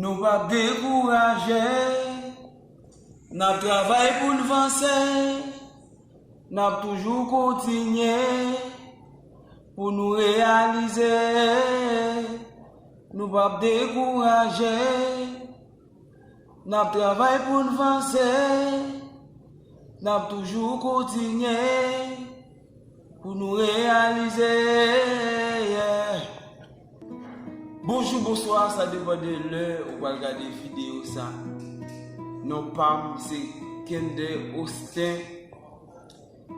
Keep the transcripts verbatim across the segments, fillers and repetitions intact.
Nou p ap dekouraje, n ap travay pou n vanse, n ap toujou kontinye pou nou reyalize. Nou p ap dekouraje, n ap travay pou n vanse, n ap toujou kontinye pou nou reyalize. Yeah. Bonjou, bonswa, sa depann de lè ou pral gade videyo sa. Non pa m se Kender Austin,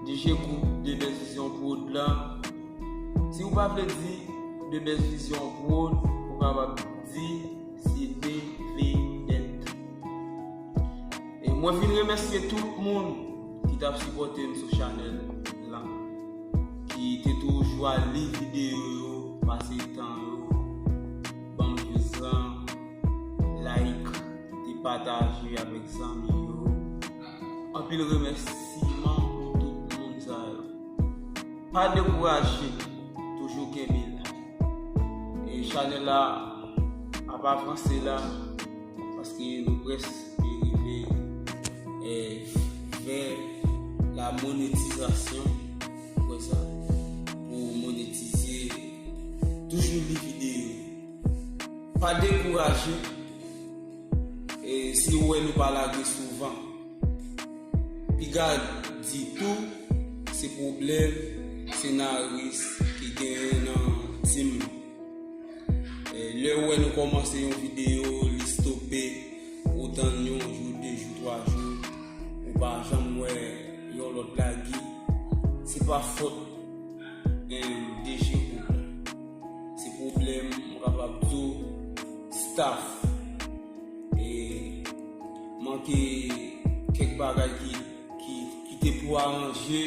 D J gwoup De Bèl Vizyon Prod la. Si ou pa vle di De Bèl Vizyon Prod, ou kapab di se D V Net. E mwen vin remèsye tout moun ki t ap sipòte m sou chanèl la, ki te toujou al li videyo yo, pase tan yo, ban m views lan, like, te pataje avèk zanmi yo. Anpil remèsiman pou tout moun sa yo. Pa dekouraje, toujou kenbe la. E chanèl la ap avanse la, paske nou prèske rive, eh, vè la monetizasyon. Ou wè sa? Pou monetize, toujou li videyo. Pa dekouraje. E si w wè nou pa lage souvan, piga di tou, se pwoblèm senaris ki genyen nan tim. E lè w wè nou kòmanse yon videyo, li stope, ou tann yon jou, de jou, twa jou, ou pa janm wè yon lòt lage, se pa fòt, em, D J gwoup la. Se pwoblèm, m kapab di w, staff. E manke kèk bagay ki, ki, ki te pou aranje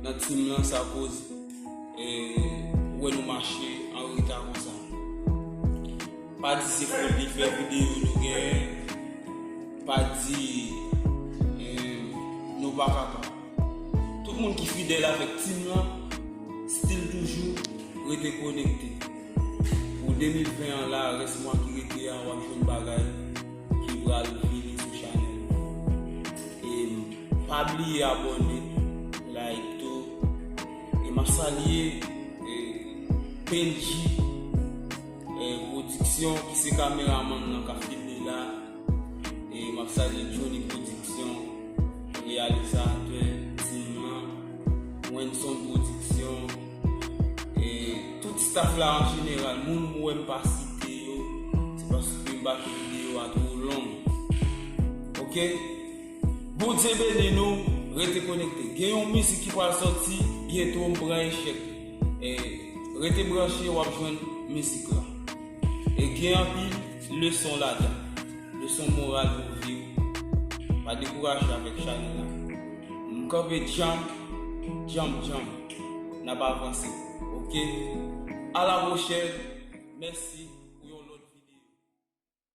nan tim lan, sa koz, e, wè nou mache an reta konsa. Pa di se fòt li fè videyo nou genyen. Pa di, eh, nou pa kapab. Tout moun ki fidèl avèk tim lan, still toujou rete konekte. Pou de mil ven an la, rès mwa ki rete a, w ap jwenn bagay ki pral vini sou chanèl. E pa bliye abòne, like tou. E m ap salye, eh, P N G, eh, Pwodiksyon, ki se kameramann nan k ap filme la. E m ap salye Johnny Production, reyalizatè, tim lan, Wenson Production, e tout staff la an jeneral, moun ou wè m pa site yo, se paske m pa fè videyo a twò long. Oke? Bondye beni nou, rete konekte. Gen yon mizik ki pral sòti, byento m pran echèk. E rete branche, w ap jwenn mizik la. E gen anpil leson ladan. Leson moral pou vi w. Pa dekouraje avèk chanèl la. M kanpe djanm, djanm, djanm. N ap avanse. Oke? A la pwochèn. Mèsi.